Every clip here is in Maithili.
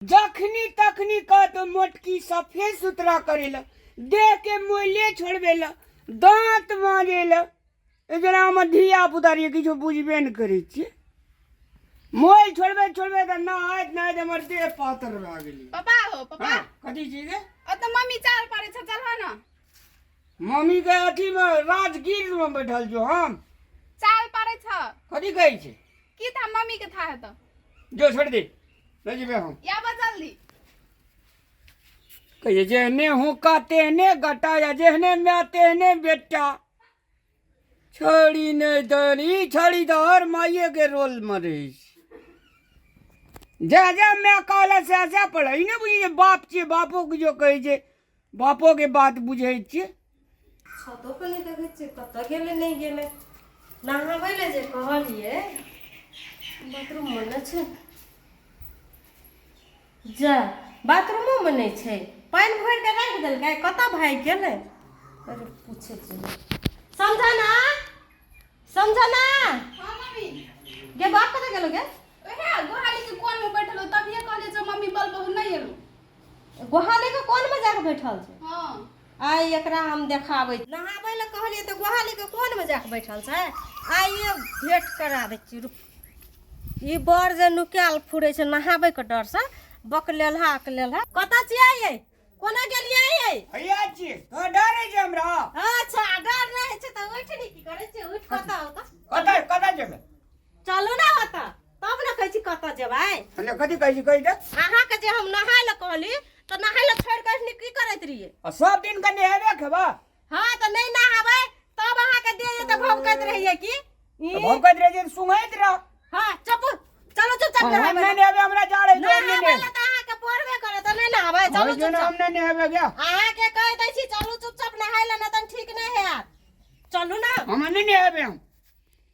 जखनी तखनी कहतो मोटकी सफेद सुथरा करेला, देह के मोले छोड़बेला, दांत मारेला। जेना हमर धिया पुता रहियै, किछो बुझबे नहि करै छियै। मोल छोड़बे छोड़बे तऽ नहाइत नहाइत हमर देह पातर भए गेलै। पापा हो पापा। हँ, कथी छी गे? ओतऽ मम्मी चाल पारै छै, चलह न। मम्मी के अथी मे राजगीर मे बैठल छौ हम। चाल पारै छ। कथी कहै छै? की था मम्मी के था हेतौ? जो छोड़ दे, नहि जेबै हम। या बा जल्दी। कहिए जेहने हुक्का तेहने गटा, या जेहने माय तेहने बेटा। छड़ी नहि तऽ ई छड़ी तऽ हर माइए के रोल मे रहै छै। जा जा माय कहला से से पढ़ै नहि बुझै छै। बाप छियै, बापो के जो कहै छै, बापो के बात बुझै छियै। छतो पर नहि देखै छियै, कतऽ गेलै नहि गेलै। नहाबै लए जे कहलियै, बाथरूममे नहि छै। जा, बाथरूमोमे नहि छै। पानि भरि कऽ राखि देलकै, कतऽ भागि गेलै? अरे, पूछै छियै। समझना, समझना। हाँ मम्मी। गे, बाप कतऽ गेलो गे? ओहे गोहाली के कोन में बैठल हो, तभिए कहलिए जे मम्मी बल बहु नहीं एलो। गोहाली के कोन में जाके बैठल छै? हाँ। आइ एकरा हम देखाबै। नहाबै लए कहलियै तऽ गोहाली के कोन में जाके बैठल छै। आइ भेंट करा दै छियै, रुक। ई बड़ जे नुकायल फुरै छै नहाबै के डर से, बकलेलहा अकलेलहा। कतऽ छियै यै? कोना गेलियै यै? हैया छियै, तोरा डर होइ छै हमरा? अच्छा, डर नहि होइ छै तऽ उठि ने की करै छियै? उठि कतऽ ओतऽ? कतऽ कतऽ जेबै? चलू ने ओतऽ, तब ने कहै छी कतऽ जेबै। हले, कथी कहै छी, कहि दे। अहाँके जे हम नहाय लए कहली तऽ नहाय लए छोड़ि कऽ एखनी की करैत रहियै? आ सब दिन के नहेबे खेबा? हाँ, तऽ नहि नहाबै तब अहाँके देह जे तऽ भभकैत रहियै की? तऽ भभकैत रहै छै, सुंघैत रह। हाँ, चुप, चलो चुपचाप हम नहाबै। नहि नहेबै, हमरा जाड़ है। नहाबै लए तऽ अहाँके पड़बे करत, तऽ नहि नहाबै? चलू चुपचाप। हम नहि नहेबै गया। अहाँके कहि दै छी, चलू चुपचाप नहाय लए, नहि तऽ ठीक नहि हैत। चलू ने। हम नहि नहेबै हम।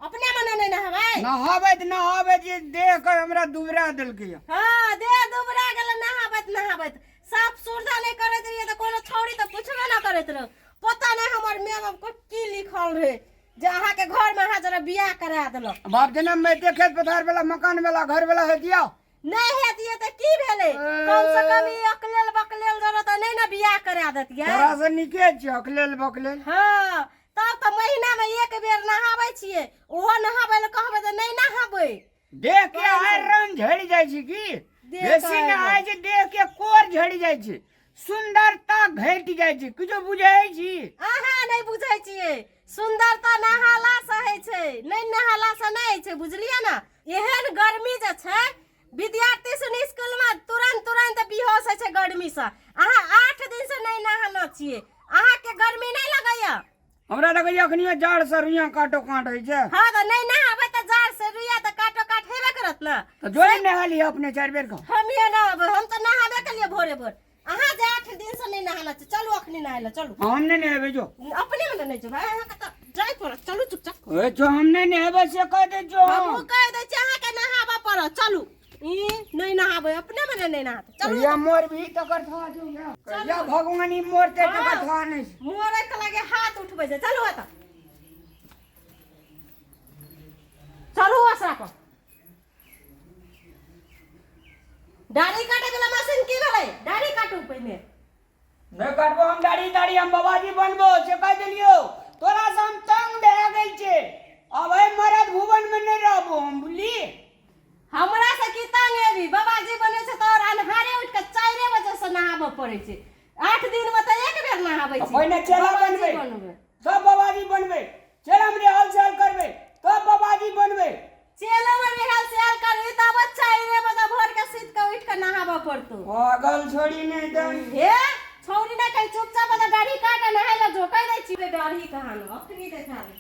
अपने मने नहि नहाबै? नहाबै तऽ नहाबै जे देह के हमरा दुबरा देलकै। हाँ, देह दुबरा गेल नहाबैत नहाबैत। साफ सुरधा नहि करैत रहियै तऽ कोनो छौड़ी तऽ पुछबे नहि करैत रहौ। पता नहि हमर माय बाप को की लिखल रहै जे अहाँके घरमे अहाँ जरा बियाह करा देलक। बाप जनम में एते खेत पथार वाला, मकान वाला, घर वाला हेतिया? नहि हेतियै तऽ की भेलै? कम से कम ई अकलेल बकलेल जरा तऽ नहि ने बियाह करा देतियै। तोरा से नीके छै अकलेल बकलेल। हाँ, तब तऽ महीनामे एक बेर नहाबै छियै, ओहो नहाबै लए कहबै तऽ नहि नहाबै। देह के आयरन झड़ि जाइ छै की। देह के बेसी आयरन। नहाय छै, देह के कोर झड़ि जाइ छै, सुंदरता घटि जाइ छै। किछो बुझै छी? अहाँ नहि बुझै छियै। सुंदरता नहाला से होइ छै, नहि नहाला से नहि होइ छै, बुझलियै ने? एहन गर्मी जे छै, विद्यार्थी सुन स्कूल में तुरंत तुरंत बेहोश होइ छै गर्मी से। अहाँ 8 दिन से नहि नहाना छियै, अहाँके गर्मी नहि लगैया? हमरा लगैया अखनियो जाड़ से रुइया काटो काट होइ छै। हाँ, तऽ नहि नहाबै तऽ जाड़ से रुइया तऽ काटो काट हेबे करत ने। तऽ जोड़ी नहा लिअ अपने 4 बेर का। हम ये नहाबै, हम तऽ नहाबे केलियै भोरे भोर। अहाँ जे 8 दिन से नहि नहाना छै, चलू अखनी नहाय लए चलू। हम नहि नहेबै, जो। अपने मने नहि जेबै, अहाँके तऽ जाय पड़त। चलू चुपचाप। ए जो, हम नहि नहेबै से कहि दै जो। हमहूँ कहि दै छी, अहाँके नहाबऽ पड़त। चलू। ई नहि नहाबै, अपने मने नहि नहाते, चलू। या मोर भी तकर था जो या भगवान ई मोरते तकर था नहि छै। मोरे के लगे हाथ उठबै छै। चलू एतऽ चलू। असरा पर दाढ़ी काटे वाला मशीन की भेलै? दाढ़ी काटू पहिने। नहि काटबो हम दाढ़ी दाढ़ी, हम बाबाजी बनबो से कहि देलियौ। तोरा से हम तंग भए गेल छै, आब एहि मरद भुवन में नहि रहबो हम, बुझली? हमरा से की तंग हेबी? बाबाजी बने छै तऽ और अन्हारे उठि कऽ 4 बजे से नहाबऽ पड़ै छै। 8 दिन में तऽ एक बेर नहाबै छी। पहिने चेला बाबाजी बनबै। बनबै। तब बाबाजी बनबै, चेला में रेहल सेहल करबै तब बाबाजी बनबै। चेलो में रेहल सेहल करबी तब 4 बजे भोर के सुति कऽ उठि कऽ नहाबऽ पड़तौ। पागल छोड़ी नहि दन। हे छौरी, नहि कहीं चुपचाप बता, दाढ़ी काट आ नहाय लए जो, कहि दै छी। दाढ़ी कहाँ न अखनी देखा दे।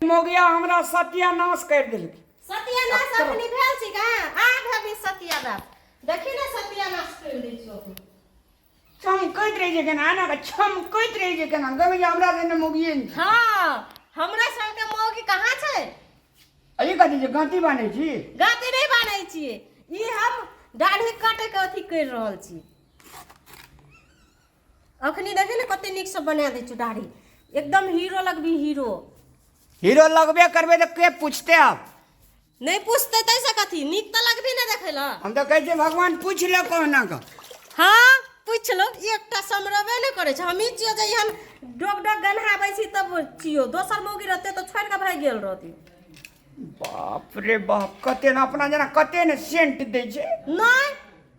मोगिया हमरा सत्यानाश कर देलकै। सत्यानाश अखनी भेल छी कहाँ? आब हेबी सत्यानाश, देखी ने, सत्यानाश कर दै छियौ अखनी। चमकैत रहै छै केना, एना कऽ चमकैत रहै छै केना, गमे जे हमरा से मोगिए नहि छै। हाँ, हमरा संगे मौगी कहाँ छै? आ ई कथी छै, गाँती बान्है छी? गाँती नहि बान्है छियै, ई हम दाढ़ी काटे के अथी करि रहल छी। अखनी देखी ने, कते नीक से बना दै छियौ दाढ़ी, एकदम हीरो लगबी, हीरो। हीरो लगबे करबै तऽ के पूछते आब? नहि पूछतै ताहिसँ कथी नीक तऽ लगबी ने देखै लए। हम तऽ कहै छियै भगवान पूछि ले कहुना कऽ। हँ पूछि लो, एकटा समरबे नहि करै छै। हमही छियौ जे एहन डोग डोग गन्हाबै छी तब छियौ, दोसर मौगी रहतै तऽ छोड़ि कऽ भागि गेल रहती। बाप रे बाप, कते ने अपना जेना कते ने सेंट दै छै। नहि,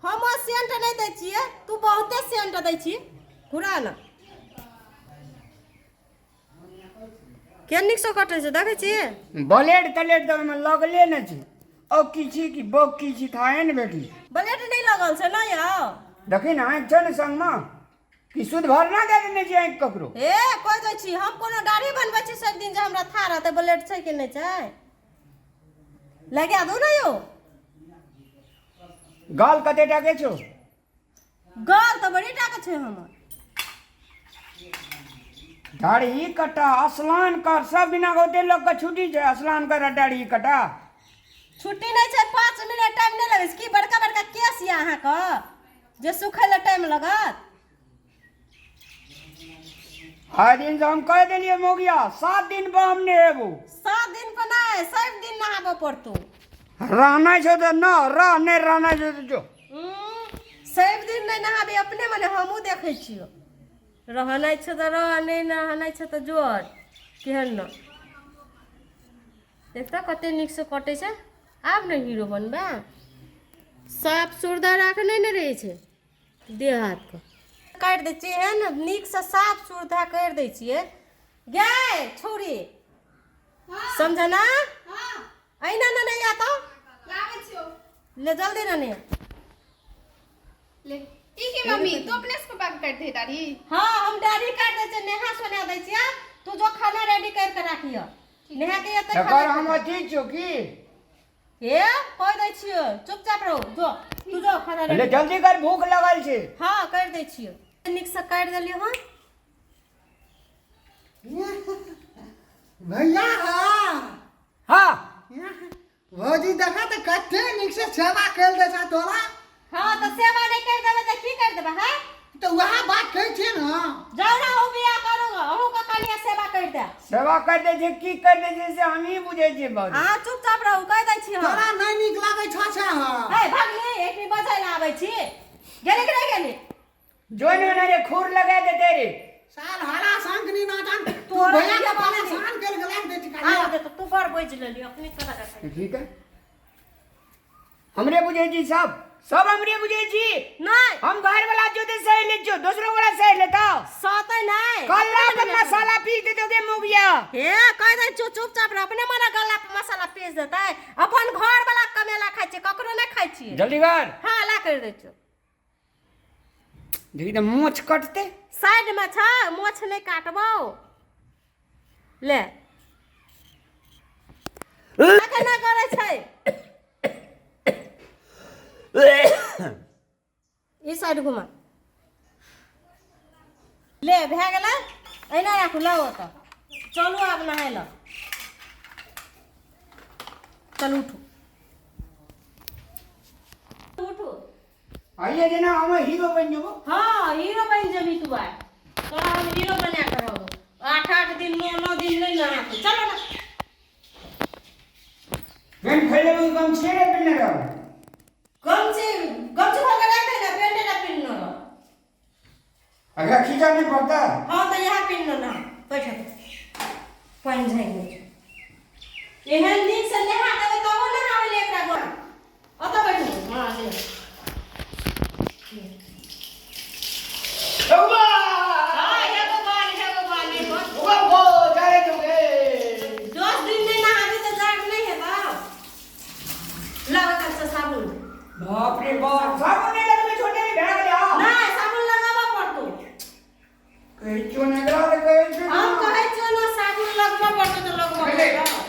हम ओ सेंट नहि दै छियै, तू बहुते सेंट दै छी। घुरा ने के नीकसँ कटै छै, देखै छी? ब्लेड तलेड तऽ ओहिमे लगले नहि छै। ओ की छी कि बौक की छी थाहे ने भेटली। ब्लेड नहि लगल छै ने यौ? देखी ने, आँखि छौ ने संगमे कि शुद्ध भरना दे देने छी आँखि ककरो? हे कहि दै छी, हम कोनो दाढ़ी बनबै छी सब दिन जे हमरा था रहतै ब्लेड छै कि नहि छै। लगा दू ने यौ। गाल कते टा के छौ? गाल तऽ बड़ी टा के छै हमर। दाढ़ी कटा स्नान कर, सब दिना ओते लोक के छुट्टी छै, स्नान कर आ दाढ़ी कटा। छुट्टी नहि छै, 5 मिनट टाइम नहि लगै छै की? बड़का बड़का केस यऽ अहाँके जे सुखै लए टाइम लगत? आइ दिन से हम कह देलियै मौगिया, 7 दिन पर हम नहेबो। 7 दिन पर नहि, सब दिन नहाबऽ पड़तौ। रहना छौ तऽ न रह, नहि रहना छौ तऽ जो। सब दिन नहि नहाबी अपने मने हमहूँ देखै छियौ। रहनाइ छौ तऽ रह, नहि नहानाइ छौ तऽ जोर। केहन न देख तऽ कते नीकसँ कटै छै। आब ने हीरो बनबै, साफ सुथरा राखने नहि रहै छै। देह हाथके काटि दै छियै एहन नीकसँ, साफ सुथरा करि दै छियै। गे छौरी, समझ ना? हाँ। अहिना ने नहि आता। लाबै छियौ। ले जल्दी ने नहीं। ले ई की मम्मी, तू अपने से पप्पा के काटि दे दाढ़ी? हाँ, हम दाढ़ी काटि दै छियै, नेहा सोना दै छियै। तू जो खाना रेडी करि के राखिह, नेहा के एतै तकर खाना। हम अथी छियौ की? हे कहि दै छियै, चुपचाप रहू। जो तू जो खाना ले रेडी। जल्दी कर, भूख लगल छै। हाँ, करि दै छियै, नीकसँ काटि देलियै हन। भैया, हाँ। हाँ। भौजी, देखा तऽ कते नीक से सेवा करि दै छै तोरा। हाँ तऽ सेवा नहि करि देबै तऽ की करि देबै? है तऽ वएह बात कहै छियै ने। जाउ ने, अहूँ बियाह करू, अहूँके कनिया सेवा करि दे। सेवा कर दै छै की कर दै छै से हमही बुझै छियै बाबू। अहाँ चुपचाप रहू, कहि दै छी हम। तोरा नहि नीक लागै छौ छै? हाँ। हे भगनी, एकनी बजै लए आबै छी। गेली कि नहि गेली? जोन ने रे खूर लगा देते रे। साल हरा शंखनी नाटन तू। तोरा भैया के किया बाजै? परेशान करि के राखि दै छी। आब दे तऽ तू बड़ बजि लेली अपने करा रखै। ठीक है, हमरे बुझै छी सब, सब हमरे बुझै छी। नहि। हम घर वाला जो ते सही ले जो दोसरो वाला सही लेता। सतै नहि। गल्ला पर मसाला पीस दे दोगे मुगिया। हे कहि दै छियौ, चुपचाप रह। अपने मने गल्ला पर मसाला पीस देतै। अपन घर वाला कमेला खाइ छियै, ककरो नहि खाइ छियै। जल्दी कर। हाँ, ला करि दै छियौ। देखी तऽ मोछ कटतै। साइड में छ, मोछ नहि काटबौ। ले केना करै छै? ई साइड घुमा ले। भए गेलै, एना राखू। लाउ ओतऽ चलू, आब नहाय लए चलू। उठू उठू। आइए जेना हम हीरो बनि जेबो। हाँ, हीरो बनि जेबही तू। आइ तोरा हम हीरो बना के रहबो। 8 8 दिन 9 9 दिन नहि नहाके। चलो ना। पेंट फैले कम छे रे पिन्ने रहो। गमछी गमछी खोल के राख दे ना, पेंटे ना पिन्नो रहो। अगर खींचा नहीं पड़ता। हाँ तऽ इएह पिन्नो ना। बैठ, पानि झाँकि दै छै। एहन नीक से नहा देबै तबो नहाबै ले एकरा गोड़। ओतऽ बैठू। हाँ ले। हाँ, एगो बाल, एगो बाल, एगो। 10 दिन नहि नहाबी तऽ जाग नहि हेतौ। लाबऽ कल से साबुन। बाप रे बाप, साबुन नहीं लगबे छोटे में भए गेलै। नहि, साबुन लगाबऽ पड़तौ। कहै छियौ ने एकरा रे, कहै छियौ। हम कहै छियौ ने साबुन लगबऽ पड़तौ तऽ लगबऽ पड़तौ।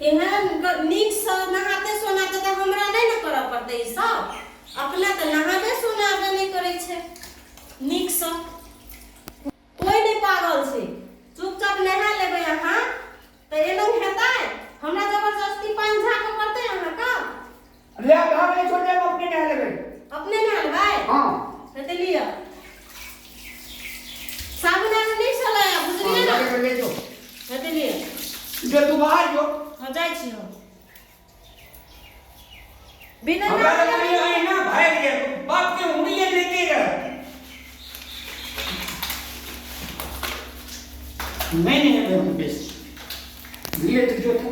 एहन नीकसँ नहाते सोनाते तऽ हमरा नहि ने करऽ पड़तै ई सब। अपना तऽ नहाबे सोनाबे नहि करै छै नीकसँ। कोइ नहि पागल छै, चुपचाप नहा लेबै अहाँ तऽ एना हेतै? हमरा जबरदस्ती पानि झाँकऽ पड़तै अहाँके? ले भए गेलै, छोड़ दे, हम अपने नहा लेबै। अपने नहा लेबै? हाँ। तऽ लिअ साबुन। आर नहि चलैया, बुझलियै ने? ले जो। छी हम। बिना हमरा तऽ नहाएले कहियो एना भागि जाय बाप के उंगलिये लेते रह। नहीं नहीं हम बेस लिए तो जो था।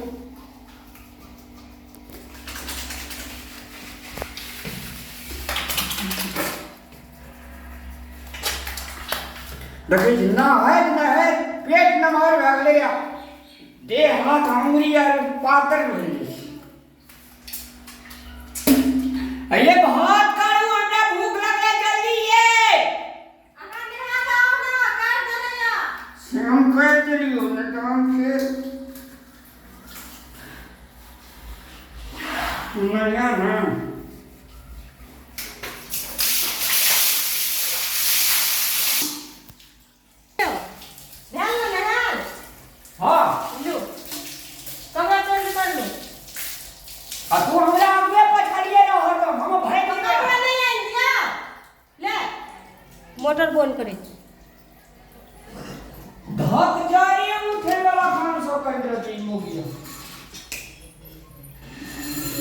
देखै छी नहाइत नहाइत पेट नमहर भए गेलैया, देह हाथ अंगुरी आर पातर भेल जाइ छै। अये भात करू, हमरा भूख लगलै, जल्दी ये। अहाँ नहा कऽ आउ ने, काटि देने यऽ। से हम कहि देलियौ नहि तऽ हम फेर सुनलियै ने। भेल ने नहायल? हाँ। लू, कपड़ा चेंज कर लू। आ तू हमरा आगे पछाड़िए रह हरदम, हम भागि कपड़ा गेलियै। नहि आनि दिअ। ले, मोटर बंद करै छी। धक जा।